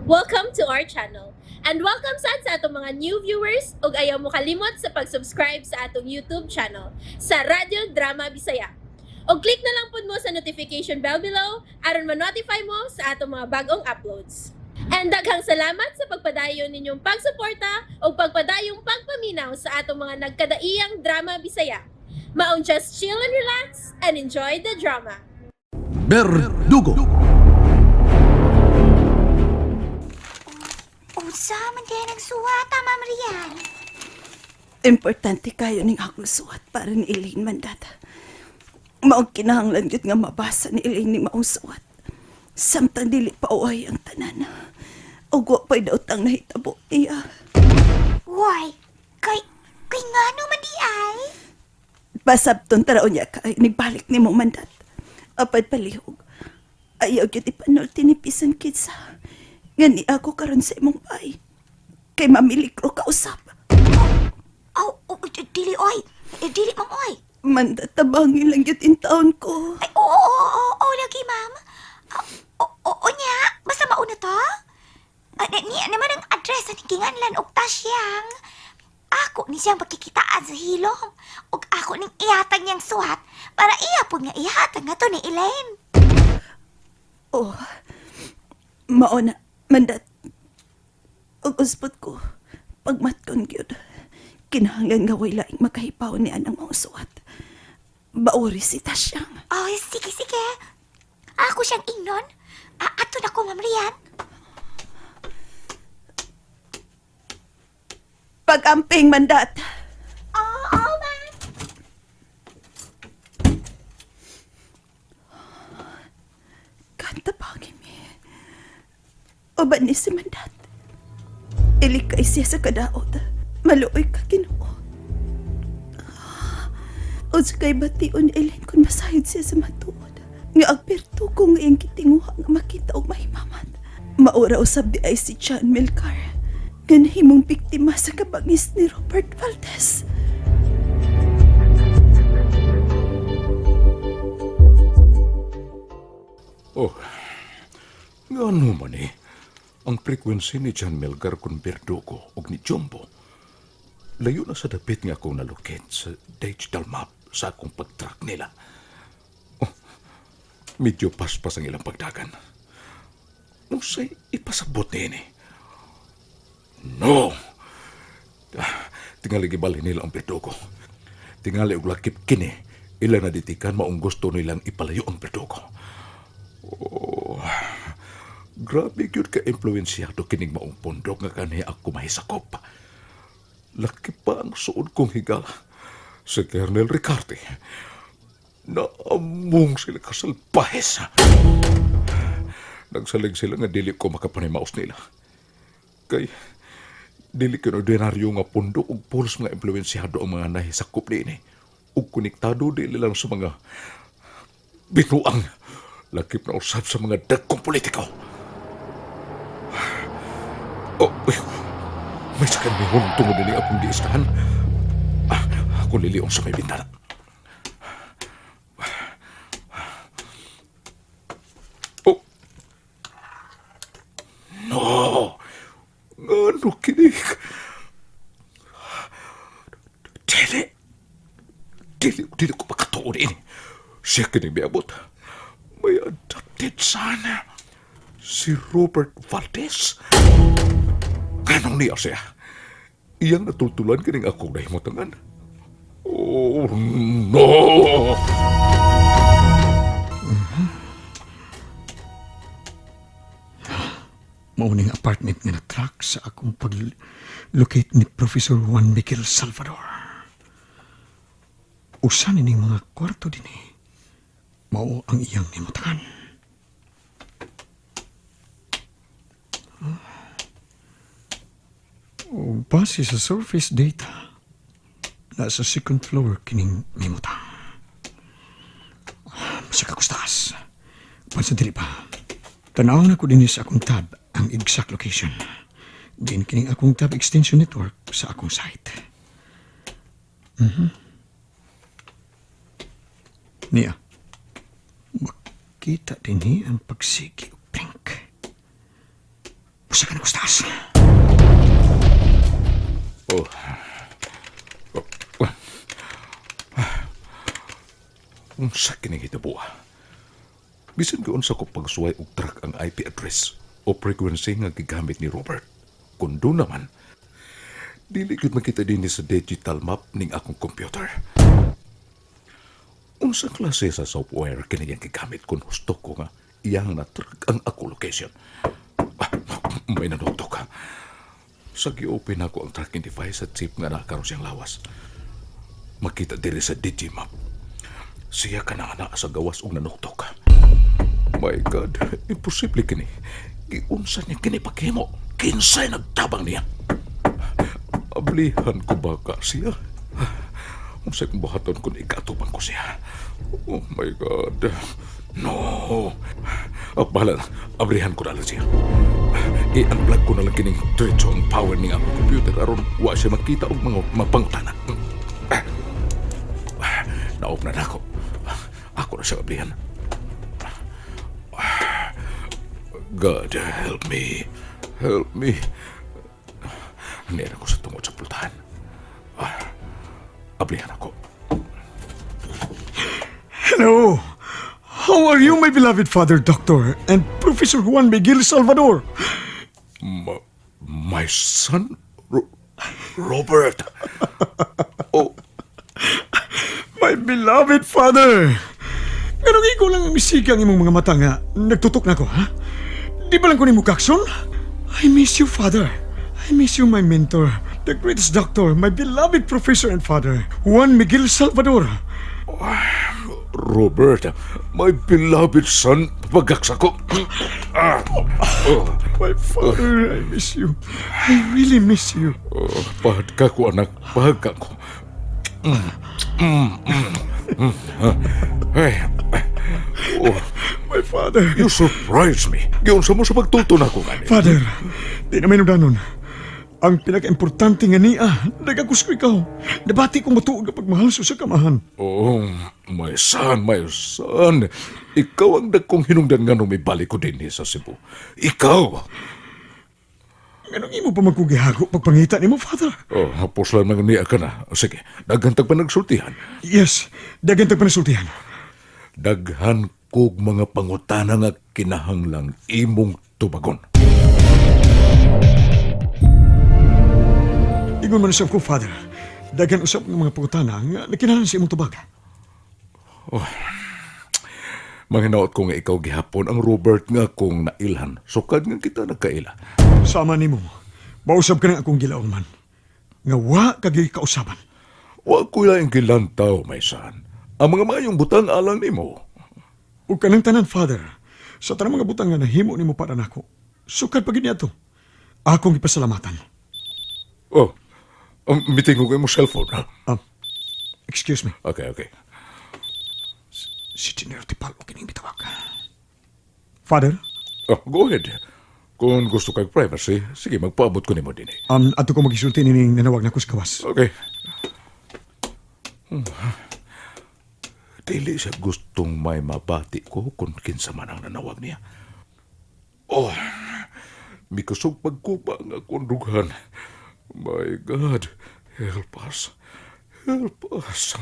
Welcome to our channel. And welcome sad sa atong mga new viewers ug ayaw mo kalimot sa pag-subscribe sa atong YouTube channel sa Radyo Drama Bisaya. Og click na lang pud mo sa notification bell below aron ma-notify mo sa atong mga bagong uploads. And daghang salamat sa pagpadayon ninyong pagsuporta ug pagpadayong pagpaminaw sa atong mga nagkadaiyang drama Bisaya. Maong just chill and relax and enjoy the drama. Berdugo. Unsa man diay nagsuwata, Ma'am Rian? Importante kayo ning akong suwat para ni Elaine Mandata. Maong kinahanglan gyud nga mabasa ni Elaine ning maong suwat. Samtang dili pa uay ang tanan. Ug wa pa'y daotang nahitabo niya. Why? Kay ngano man di ay? Pasabton taraon niya kay nagbalik ni mo mandat. Apad palihog. Ayaw gyud ipanulti ni bisan kinsa. Nga ni ako karon sa imong bay. Kay mamilikro ka usab. Aw, oh, dili oy. Eh, dili ma'am oy. Mandat tabangin lang gyud in taon ko. Ay, oo, oo, oo, oo, lagi ma'am. Ah, Oo, oo niya. Basta mauna to. Ah, niya naman ang address sa kinganlan og tasyang. Ako ni siyang pakikitaan sa hilom. Ug ako ning ihatag niyang suhat para iya pud nga ihatag nga to ni Elaine. Oh, mao na, mandat. Ug uspot ko, pagmatkon gyud. Kinahanglan nga way laing makahipaw ni anang maong suwat. Bauri si Tasyang. Oh, sige, sige. Ako siyang ingnon. Ah, ato na ko, Ma'am Rian. Pag-amping, mandat. Oo, oo, ma'am. Kanta pangin mi. Uban ni si mandat. Ilikay siya sa kadaot. Maluoy ka Ginoo. Unsa kay bation Elaine kung masayod siya sa matuod. Nga ang perto ko nga iyang gitinguha nga makita og mahimamat. Maura usab di ay si John Milcar. Nga nahimong biktima sa kabangis ni Robert Valdez. Oh, ngano man eh. Ang frequency ni John Melgar kun Berdugo ug ni Jumbo. Layo na sa dapit nga akong nalocate sa digital map sa akong pag-track nila. Oh, medyo paspas ang ilang pagdagan. Unsay ipasabot niini? No! Ah, tingali gibalhin nila ang Berdugo. Tingali og lakip kini, ila na ditikan maong gusto nilang ipalayo ang Berdugo. Oh, grabe gyud ka impluensyado kining maong pundok nga kanhi ako mahisakop. Laki pa ang suod kong higala si Colonel Ricarte. Naamong sila kasalbahes. Nagsalig sila nga dili ko makapanimaos nila. Kay dili kin ordinaryo nga pundok ug pulos mga impluensyado ang mga nahisakop niini. Ug konektado dili lang sa mga binuang lakip na usab sa mga dagkong politiko. Oh, uy, may sakan may hunong tungod nini akong giistahan. Ah, ako liliong sa may bintana. Oh. No! Ngano kini? Dili! Dili, dili ko makatuon ini. Siya kining miabot. May adopted son. Si Robert Valdez. Ganong niya siya? Iyang natultulan kining akong nahimutangan. Oh, no! Mauning apartment nga na-track sa akong pag-locate ni Professor Juan Miguel Salvador. Usa nining mga kwarto dinhi. Mao ang iyang nimutangan. O base sa surface data, nasa second floor kining mimutang. Sa kakustas. Pansa dili pa. Tanaw na ko dinhi sa akong tab ang exact location. Din kining akong tab extension network sa akong site. Niya. Makita dinhi ang pagsigi og blink. Usa ka na taas. Oh. Oh. Oh. Unsa kini gitabuha? Bisan giunsa ko pagsuway og track ang IP address o frequency nga gigamit ni Robert. Kun doon naman, dili gyud makita dinhi sa digital map ning akong computer. Unsa klase sa software kini iyang gigamit kun husto ko nga iyang na-track ang ako location? Ah, may nanuktok ka. Sa gi-open ako ang tracking device sa chip nga nakaroon siyang lawas. Makita diri sa digimap. Siya ka na ana sa gawas og nanuktok. My God, imposible kini. Giunsa niya kini paghimo. Kinsay nagtabang niya. Ablihan ko ba ka siya? Unsay kong buhaton kung ikatubang ko siya? Oh my God. No. Ah, bahala na. Abrihan ko na lang siya. I-unplug ko na lang kining diretso ang power ning akong computer aron wa siya makita og mga mapangutana. Na-off na nako. Ako na siya ablihan. God, help me. Help me. Nira ko sa tungod sa pultahan. Ablihan ako. Hello! How are you, my beloved father, doctor, and Professor Juan Miguel Salvador? My son? Robert! Oh, My beloved father! Nganong ikaw lang ang misika ang imong mga mata nga nagtutok na ko, ha? Di ba lang ko nimo kakson? I miss you, father. I miss you, my mentor, the greatest doctor, my beloved professor and father, Juan Miguel Salvador. Robert, my beloved son, pagaksa ko. Ah, oh, My father, I miss you. I really miss you. Oh, pahad ka ko, anak. Pahad ka ko. Mm, mm, mm, mm. Ay, oh, My father. You surprise me. Giunsa mo sa pagtulto na ko gani. Father, di na may nudanon. Ang pinaka-importante nga niya, nagakus ko ikaw. Nabati kong matuog ang pagmahal sa usa ka amahan. Oh, my son, my son. Ikaw ang dagkong hinungdan nga nung may balik ko din sa Cebu. Ikaw! Nganong imo pa man kong gihago pagpangita nimo, Father? Oh, hapos lang nang niya ka na. Sige, daghan tag panagsultihan. Yes, daghan tag panasultihan. Daghan kog mga pangutana nga kinahanglang imong tubagon. Ingon man usab ko, Father. Daghan usab ng mga pangutana nga nakinahanglan sa imong tubag. Manghinaot ko nga ikaw gihapon ang Robert nga kung nailhan. Sukad nga kita nagkaila. Sama nimo, mausab ka ng akong gilaong man. Nga wa kagay kausaban. Wa ko laing gilantaw, my son. Ang mga mayong butang alang nimo. Ug kanang tanan, Father, sa tanang mga butang nga nahimo nimo para nako, sukad pa gid niadto. Akong gipasalamatan. Oh, miting ko mo cellphone, ha? Excuse me. Okay. Si General Tipal o kining bitawag. Father, Oh, go ahead. Kung gusto kag privacy, sige, magpaabot ko nimo din eh. Ato ko magisulti nining nanawag nako sa gawas. Okay. Dili siya gustong may mabati ko kung kinsa man ang nanawag niya. Oh, mikusog pagkuba nga akong dughan. My God, help us. Help us.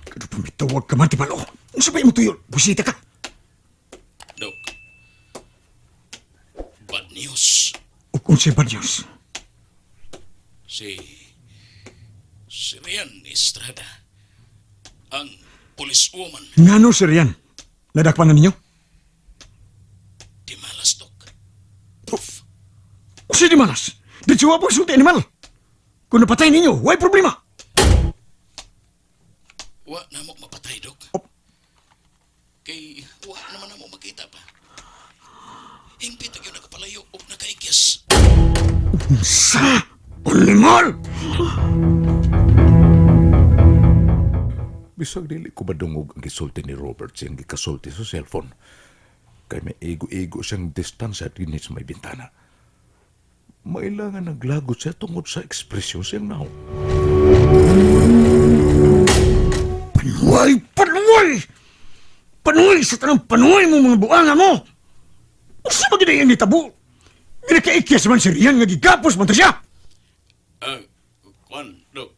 Kado pa mitawag ka man, Tipal. Oh, unsa ba imong tuyo? Busita ka. Dok. Bad news. Ug unsay bad news? Si Rian Estrada. Ang policewoman. Ngano si Rian? Nadakpan na ninyo? Di malas, Dok. Proof. Unsay di malas? Diretso wa po sulti animal. Kung napatay ninyo, way problema. Wa na mo mapatay, Dok. Oh. Kay wa naman na mo makita pa. Hingpit ang nakapalayo o nakaigis. Sa animal! Bisag dili ko madungog ang gisulti ni Robert siyang gikasulti sa cellphone. Kay may igo-igo siyang distansya dinhi sa may bintana. Mailangan naglagot siya tungod sa ekspresyon siyang naong. Panuway! Panuway! Panuay sa tanang panuay mo mga buanga mo! Usa ba gid ang nitabo? Ginakaikyas man si Rian nga gigapos man ta siya! Ah, kuan, Dok.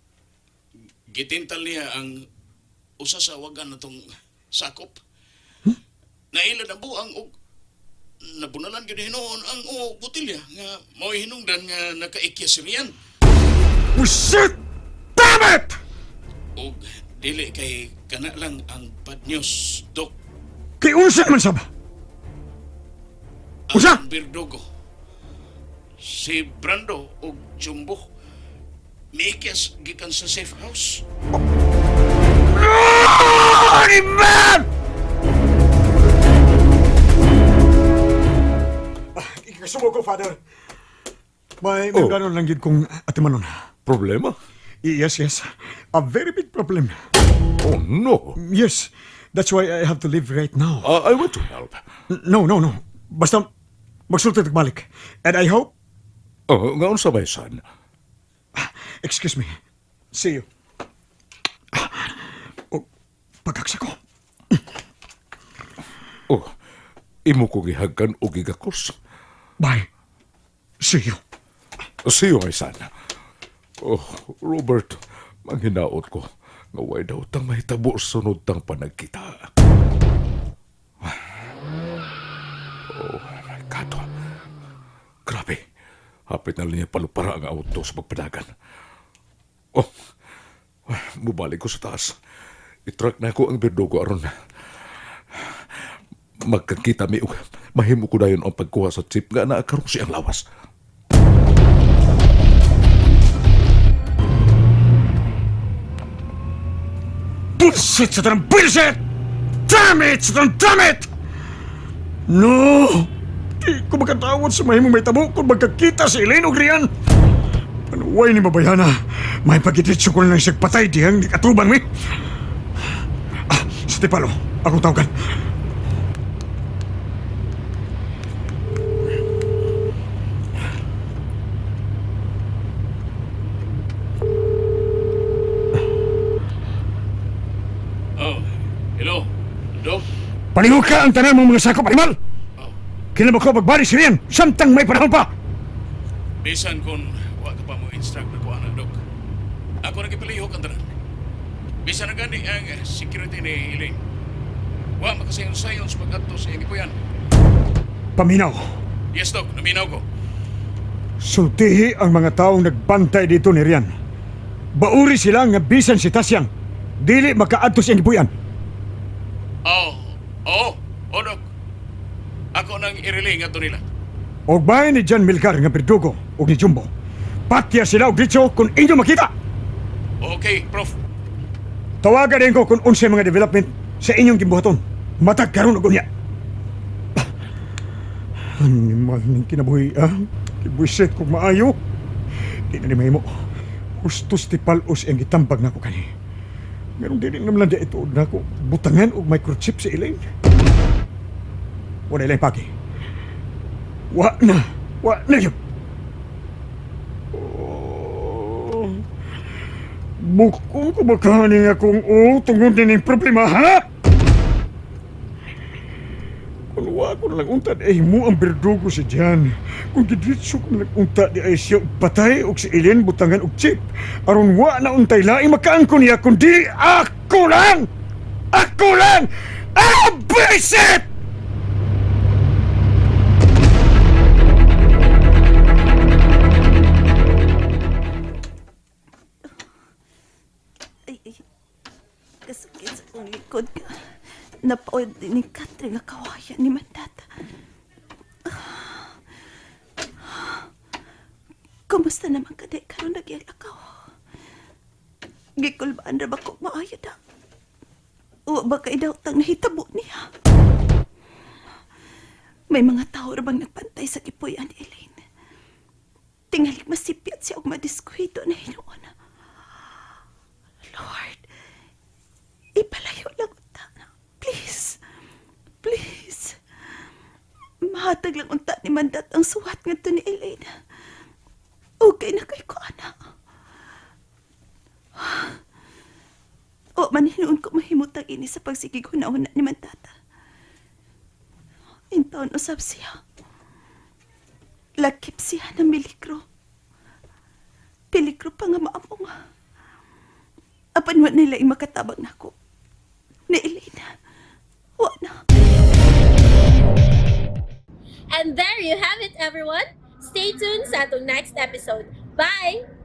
Gitintal niya ang usa sa wagan na tong sakop. Nailad ang buang og nabunalan gyud hinuon ang o botelya nga mao'y hinungdan nga nakaikya si Rian. Buset! Damn it! Og dili kay kana lang ang bad news, Dok. Kay unsa naman sab? Ang Usa? Berdugo. Si Brando og Jumbo miikyas gikan sa safe house. Animal! Ikasubo ko, Father. May Oh. oh. ganon lang gid kong atimanon. Problema? Yes, yes. A very big problem. Oh no. Yes. That's why I have to leave right now. I want to help. No, no, no. Basta magsulti tag balik. And I hope... Oh, nga unsa may son? Excuse me. See you. Oh, pagkaksa ko. Oh, imo ko gihagkan og gigakos. Bye. See you. See you, my son. Oh, Robert, manghinaot ko. Nga way daw tang mahitabo sunod tang panagkita. Oh my God. Grabe. Hapit na lang niya palupara ang auto sa pagpadagan. Oh, mubalik ko sa taas. I-track na ko ang berdugo aron. Magkakita mi og mahimo ko dayon ang pagkuha sa chip nga naa karon siyang lawas. Bullshit sa tanang bullshit! Damn it! Sa tanang damn it! No! Di ko makatawad sa mahimong may tabo kung magkakita si Elaine og Rian. Panuway ni mabayana. May pagkititso ko lang siyang patay dihang nikatubang mi. Ah, sa Tipalo, akong tawagan. Oh, hello, Dok. Palihog ka ang tanan mong mga sakop, animal! Oh. Kailan ko pagbari si Rian, samtang may panahon pa! Bisan kung wa ka pa mo instruct na kuha na, Dok. Ako nagipalihok ang tanan. Bisan na gani ang security ni Elaine. Wa makasayon-sayon sa pag-adto sa iyang gipuyan. Paminaw, Yes, Dok. Naminaw ko. sultihi ang mga taong nagbantay dito ni Rian. Bauri sila nga bisan si Tasyang. Dili makaadto sa iyang gipuy-an. Oo. Oo. Oh, Dok. Ako nang i-relay nga to nila. Og bahin ni John Milcar nga Berdugo og ni Jumbo. Patya sila og ditso kung inyo makita. Okay, Prof. Tawagan din ko kung unsay mga development sa inyong gimbuhaton. Matag karon og unya. Animal ning kinabuhi ah. Kibuisit kog maayo. Di na ni mahimo. Hustos ti palos ang gitambag nako kani. Nganong dili naman lang di ituod nako butangan og microchip si Elaine. Wala Elaine pagi. Wa na. Wa na yun. Oh. Bukong ko ba kaning akong o tungod din problema, ha? Kung wa ko na lang unta di ay mo ang berdugo si Jan. Kung gidritso ko na lang unta di ay siya og patay og si Ellen butangan og chip. Aron wa na untay laing makaangko niya kundi ako lang! Ako lang! Ah, bullshit! Ay, ay. Kasakit sa akong likod. Napaod din ni Katri nga kawayan ni Mandata. Kumusta naman ka di karon nagyalakaw? Gikulbaan ra ba ko maayo da? O ba kay daw tang nahitabo niya? May mga tao ra bang nagpantay sa gipuy-an ni Elaine? Tingali masipyat siya og madiskuido na hinuon. Lord, ipalayo lang unta na. Please. Please. Mahatag lang unta ni Mandat ang suwat ngadto ni Elaine. Okay na kay ko, ana. O, man hinuon ko mahimutang ini sa pagsigig hunahuna ni Mandata. Intaon usab siya. Lakip siya ng milikro. Peligro pa nga maamong. Apan wa nila makatabang nako. Ni Elena. Wa na. And there you have it, everyone. Stay tuned sa atong next episode. Bye!